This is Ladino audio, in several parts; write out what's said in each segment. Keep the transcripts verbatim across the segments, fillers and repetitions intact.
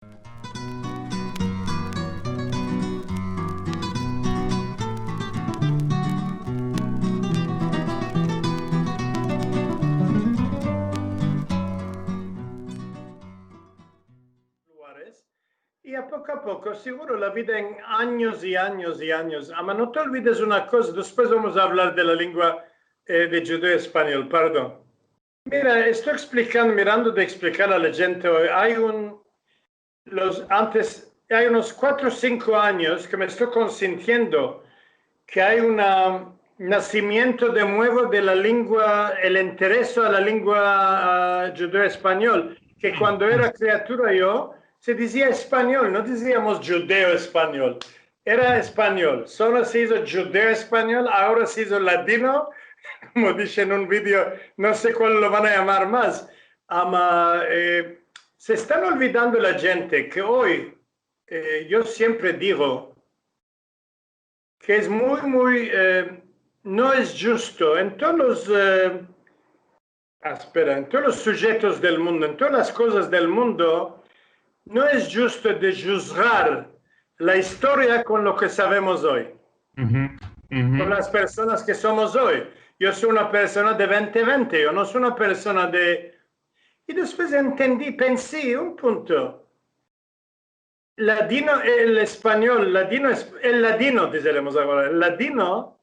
lugares. I a poko a poko, siguro, la vida en anyos i anyos i anyos. Ama, no te olvides una koza, despues vamos a avlar de la lengua, eh, de djudeo-espanyol, pardon. Mira, esto eksplikando, mirando de eksplikar a la djente oy. Ay un, los, antes, ay unos kuatro o sinko anyos ke me esto konsintiendo ke ay un nasimiento de muevo de la lengua, el intereso a la lengua, ah, djudeo-espanyol, ke kuando era kriatura yo, se dizia espanyol, no diziamos djudeo-espanyol. Era espanyol, solo se izo djudeo-espanyol, agora se izo ladino, komo dishe en un video, no se kual lo van a yamar mas. Ama, eh, se estan olvidando la djente ke oy, eh, yo siempre digo ke es muy, muy, eh, no es djusto en todos los, eh, ah, espera, en todos los sujetos del mundo, en todas las kozas del mundo, no es djusto de djuzgar la istoria kon lo ke savemos oy, kon las personas ke somos oy. Yo so una persona de vente vente, yo no so una persona de... I despues entendi, pensi un punto. Ladino, el espanyol, ladino es, el ladino, dizeremos agora, el ladino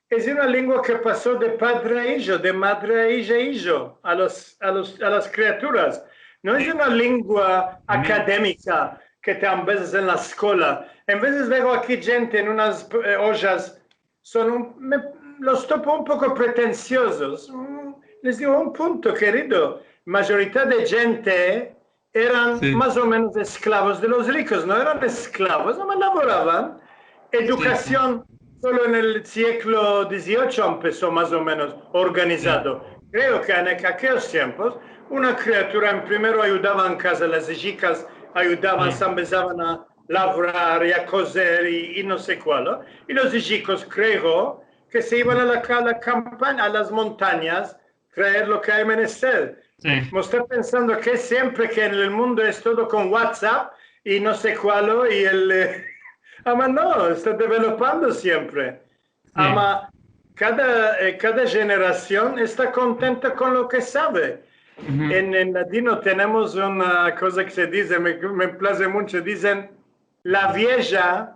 es una lengua ke paso de padre a ijo, de madre a ija, ijo, a los, a los, a las kriaturas. No es una lengua akademika ke te ambezas en la eskola. En vezes veo aki djente en unas, eh, ojas, son un, me, los topo un poko pretensiozos. Mm, les digo, un punto, kerido, majorita de djente eran mas o menos esklavos de los rikos, no eran esklavos, no mas lavoravan. Edukasion solo en el siglo diziocho empeso mas o menos organizado. Kreo ke en akeos tiempos, una kriatura en primero ayudava en kaza, las ijikas ayudavan, se ambezavan a lavrar i a kozer i, i no se kual, no? I los ijikos, kreo, ke se ivan a la, a la kampanya, a las montanyas, traer lo ke ay menester. Mo esta pensando ke siempre ke en el mundo es todo kon WhatsApp i no se kualo, i el, eh, ama no, esta developando siempre. Ama kada, eh, kada jenerasion esta kontenta kon lo ke save. En, en ladino tenemos una koza ke se dize, me, me plaze muncho, dizen, la vieja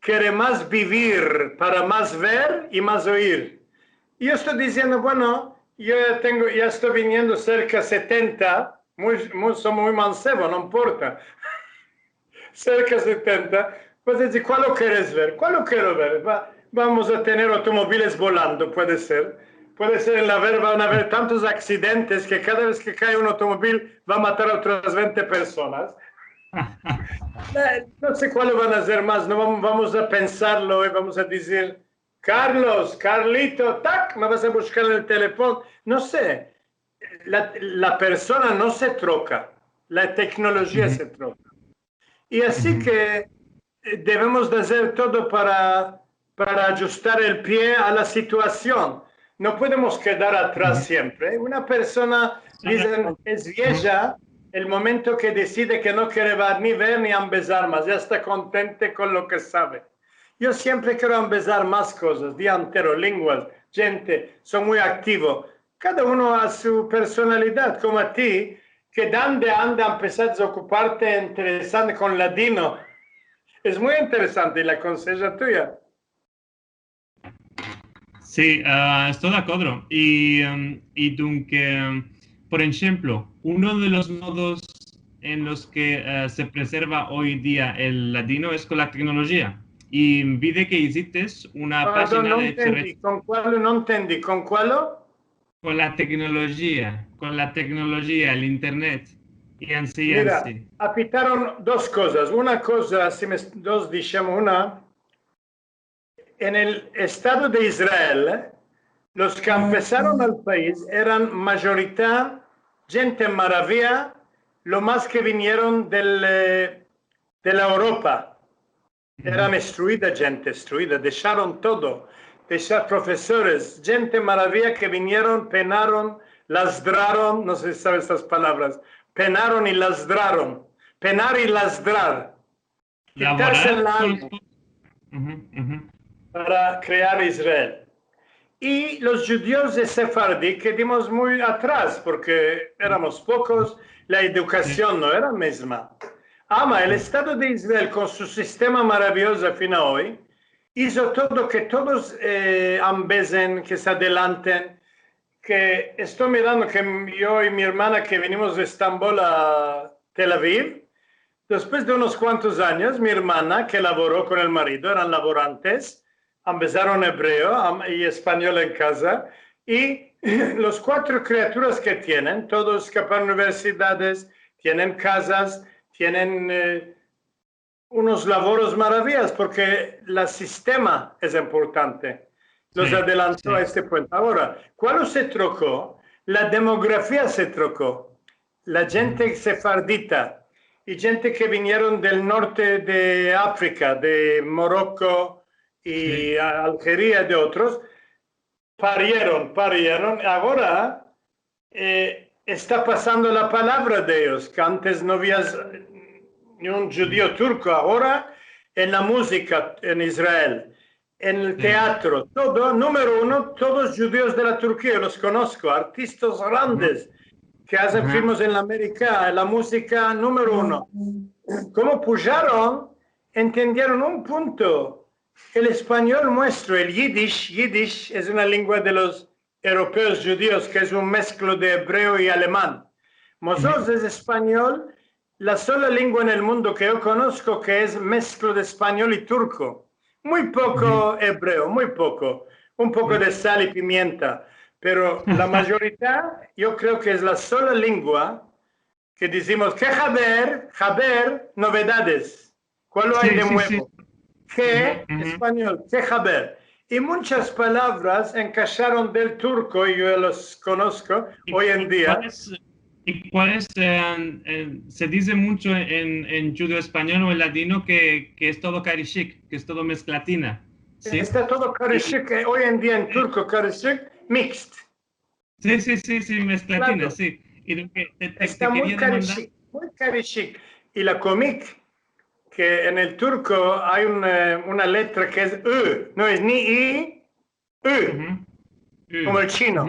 kere mas bivir para mas ver i mas oyir. I yo esto diziendo, bueno, yo ya tengo, ya esto viniendo serka setenta, muy, muy, so muy mansevo, no importa. Serka setenta, pues dize, kualo keres ver? Kualo kero ver? Va, vamos a tener otomobiles volando, puede ser. Puede ser en la ver, van a aver tantos aksidentes ke kada vez ke kae un otomobil va a matar a otras vente personas. Eh, no se kualo van a azer mas, no vam-, vamos a pensarlo i vamos a dizir, Carlos, Carlito, tak, me vas a bushkar en el telefon. No se, la, la persona no se troka, la teknolojia se troka. I ansi ke, eh, devemos de azer todo para, para ajustar el pie a la situasion. No podemos kedar atras siempre. Una persona, dizen, es vieja el momento ke deside ke no kere ver, ni ver ni ambezar mas. Ya esta kontente kon lo ke save. Yo siempre kero ambezar mas kozas, dia entero, lenguas, djente, so muy aktivo. Kada uno a su personalidad, komo a ti, ke dande anda empesates a okuparte interesante kon ladino. Es muy interesante la konseja tuya. Si, ah, esto de akodro. I, em, i dunke, em, por enshemplo, uno de los modos en los ke, eh, se preserva oy dia el ladino es kon la teknolojia. I vide ke izites una pajina de... Pardon, no entendi. Kon kualo? No entendi. Kon kualo? Kon la teknolojia, kon la teknolojia, el internet, i ansi, i ansi. Mira, afitaron dos kozas. Una koza, si me, dos dishemo, una, en el Estado de Israel, los ke empesaron al pais eran majorita djente maravia, lo mas ke vinieron del, eh, de la Europa. Eran estruida, djente estruida, desharon todo, deshar profesores, djente maravia ke vinieron, penaron, lazdraron, no se si saves estas palavras, penaron i lazdraron, penar i lazdrar, kitarse la alma para krear Israel. I los djudios de sefardi kedimos muy atras, porke eramos pokos, la edukasion no era mizma. Ama el Estado de Israel, kon su sistema maraviyozo fina oy, izo todo ke todos, eh, ambezen, ke se adelanten, ke esto mirando ke yo i mi ermana ke vinimos de Estambol a Tel Aviv, despues de unos kuantos anyos, mi ermana ke lavoro kon el marido, eran lavorantes, ambezaron ebreo, am-, i espanyol en kaza, i los kuatro kriaturas ke tienen, todos eskaparon universidades, tienen kazas, tienen, eh, unos lavoros maraviyas, porke la sistema es importante. Los adelanto a este punto. Agora, kualo se troko? La demografia se troko. La djente sefardita i djente ke vinieron del norte de Afrika, de Moroko i a-, Aljeria, de otros, parieron, parieron. Agora, eh, esta pasando la palavra de eyos, ke antes no avia ni un djudio turko. Agora, en la muzika en Israel, en el teatro, todo, numero uno, todos djudios de la Turkia, los konosko, artistas grandes ke azen filmos en la Amerika, en la muzika, numero uno. Komo pujaron, entendieron un punto. El espanyol muestro, el yidish, yidish es una lengua de los europeos djudios, ke es un mesklo de ebreo i aleman. Mozotros es espanyol, la sola lengua en el mundo ke yo konosko ke es mesklo de espanyol i turko. Muy poko ebreo, muy poko. Un poko de sal i pimienta. Pero la mayorita, yo kreo ke es la sola lengua ke dizimos, ke haber, haber, novedades. Kualo ay de muevo? Ke, espanyol, ke haber. I munchas palavras enkasharon del turko, i yo los konosko oy en dia. I kual es, i kual es, eh, eh, se dize muncho en, en djudeo-espanyol o en ladino ke, ke es todo karishik, ke es todo mezklatina. Si? Esta todo karishik, eh, oy en dia en turko, karishik, mixed. Si, si, si, si, mezklatina, si. I lo ke te, te, esta muy karishik, muy karishik. I la komik, ke en el turko ay un, eh, una letra ke es ü, no es ni i, ü, komo el chino.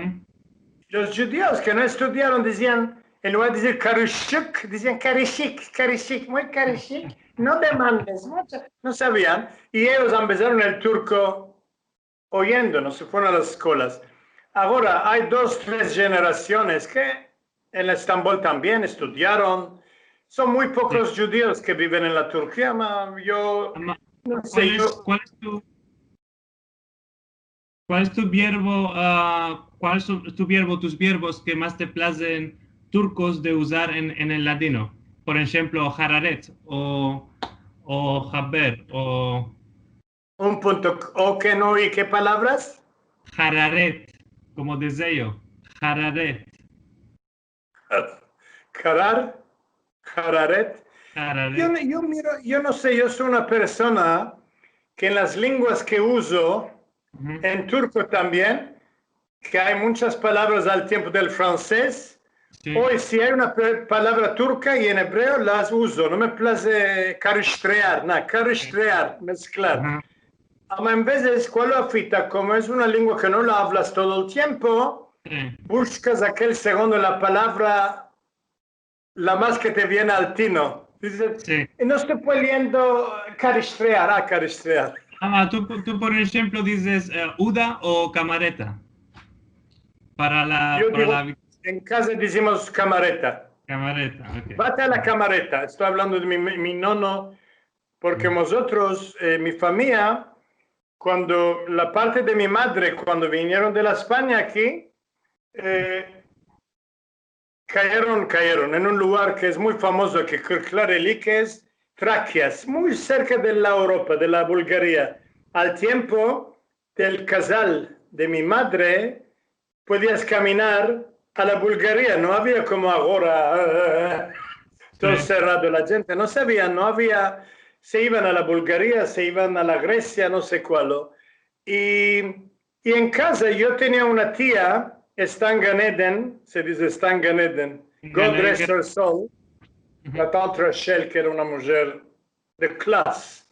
Los djudios ke no estudiaron dizian, en lugar de dizir karishik, dizian karishik, karishik, muy karishik, no demandes muncho, no savian, i eyos ambezaron el turko oyendo, no se fueron a las eskolas. Agora, ay dos, tres jenerasiones ke en Estambol tambien estudiaron. Son muy pokos djudios ke biven en la Turkia, ma yo no se, kual es, kual es tu, kual es tu verbo, ah, kual es tu, tu verbo, tus verbos ke mas te plazen turkos de uzar en, en el ladino? Por enshemplo, hararet o, o haber o Un punto. O ke no, i ke palavras? Hararet, komo dezeyo. Hararet. Karar, hararet. Hararet. Yo no, yo miro, yo no se, yo so una persona ke en las lenguas ke uzo, en turko tambien, ke ay munchas palavras al tiempo del fransez. Si. Oy, si ay una pe-, palavra turka i en ebreo las uzo. No me plaze karishtrear, na, karishtrear, mezklar. Ama en vezes, kualo afita, komo es una lengua ke no la avlas todo el tiempo, bushkas akel segundo la palavra la mas ke te viene al tino. Dizes, no esto pudiendo karishtrear, a karishtrear. Ah, tu, tu, por enshemplo, dizes, eh, uda o kamareta. Para la, yo para digo, la vi- en kaza dizimos kamareta. Kamareta, ok. Vate a la kamareta. Esto avlando de mi, mi, mi nono, porke mozotros, eh, mi famiya, kuando la parte de mi madre, kuando vinieron de la Espanya aki, eh, kayeron, kayeron en un lugar ke es muy famozo, ke kere klar eli, ke es Trakia, muy serka de la Europa, de la Bulgaria. Al tiempo del kazal de mi madre, pudias kaminar a la Bulgaria, no avia komo agora, todo serrado, la djente no savia, no avia, se ivan a la Bulgaria, se ivan a la Gresia, no se kualo. I I en kaza yo tenia una tia, esta en Gan Eden, se dize esta en Gan Eden, God rest her soul. la tante Rachel, ke era una mujer de klase,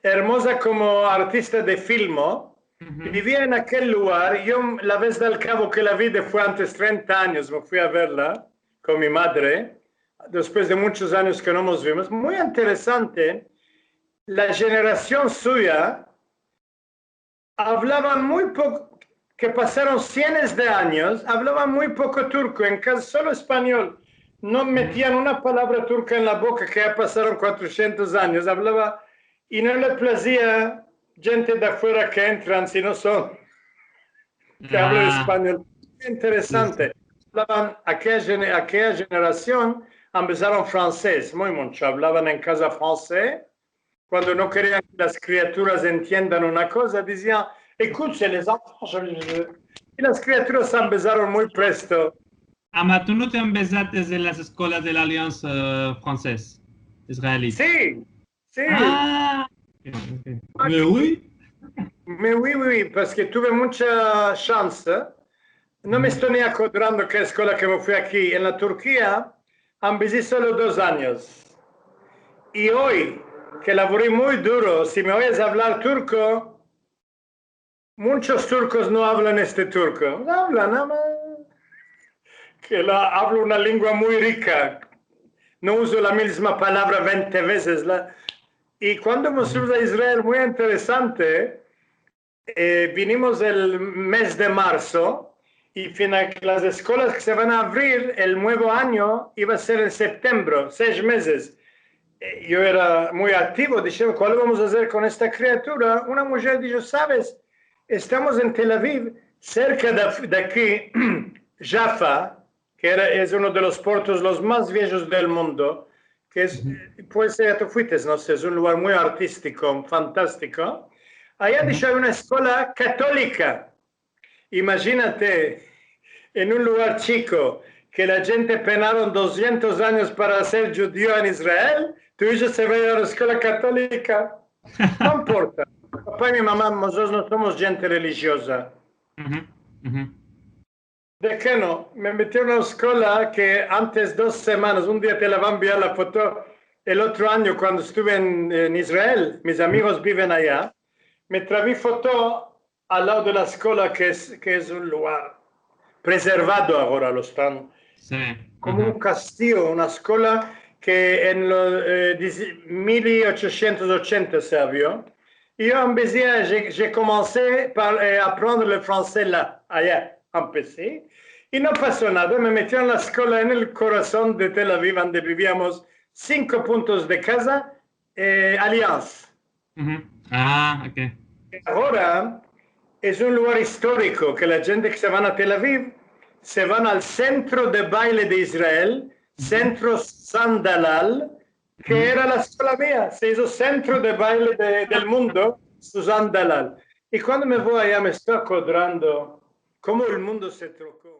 ermoza komo artista de filmo, bivia en akel lugar. Yo, la vez del kavo ke la vi, de, fue antes trenta anyos, me fui a verla kon mi madre, despues de munchos anyos ke no mos vimos. Muy interesante, la jenerasion suya avlavan muy poko, ke pasaron sienes de anyos, avlavan muy poko turko, en kaza solo espanyol. No metian una palavra turka en la boka, ke ya pasaron kuatrosientos anyos. Avlava, i no le plazia djente de afuera ke entran, si no son ke avlan espanyol. Interesante. Avlavan, akeya jene-, akeya jenerasion ambezaron fransez, muy muncho. Avlavan en kaza fransez. Kuando no kerian ke las kriaturas entiendan una koza, dizian, "Écoute, c'est les enfants, je, je", i las kriaturas ambezaron muy presto. Ama tu no te ambezates en las eskolas de la Alliance, eh, Française, Israélite? Si, si. Ah, ok, ok. Mais oui. Mais oui, oui, oui, parske tuve muncha shanse. No me esto ni akodrando ke eskola ke me fui aki. En la Turkia, ambezi solo dos anyos. I oy, ke lavori muy duro, si me oyes avlar turko, munchos turkos no avlan este turko. Avlan, ama ke la avlo una lengua muy rika. No uzo la mizma palavra vente vezes. La, i kuando mos fuimos a Israel, muy interesante, eh, vinimos el mez de marso, i fina-, las eskolas ke se van a avrir el muevo anyo iva a ser en septembre, sesh mezes. Eh, yo era muy aktivo, disheron, "Kualo vamos a azer kon esta kriatura?" Una mujer disho, "Saves, estamos en Tel Aviv, serka de, de aki, Jaffa, ke era, es uno de los portos los mas viejos del mundo, ke es, puede ser ke tu fuites, no se, es un lugar muy artistiko, fantastiko. Aya", disho, "ay una eskola katolika." Imajinate, en un lugar chiko, ke la djente penaron dosientos anyos para ser djudio en Israel, tu ijo se va a ir a una eskola katolika. No importa. Papa i mi mama, mozotros no somos djente relijioza. De ke no? Me meti en una eskola ke antes dos semanas, un dia te la va a enviar la foto, el otro anyo kuando estuve en, en Israel, mis amigos biven aya, me travi foto al lado de la eskola, ke es, ke es un lugar prezervado agora, lo estan komo un kastiyo, una eskola ke en los, eh, diez, mil ochosientos ochenta se avrio. I yo ambezi, je, je komanse par, eh, aprendre le fransez la, aya, ambezi. I no paso nada, me metieron en la eskola en el korason de Tel Aviv, ande biviamos sinko puntos de kaza, eh, Alliance. Ah, ok. Agora es un lugar istoriko ke la djente ke se van a Tel Aviv se van al sentro de baile de Israel, Sentro Suzan Dalal, ke era la eskola mia, se izo sentro de baile de, del mundo, Suzan Dalal. I kuando me vo aya me esto akodrando komo el mundo se troko.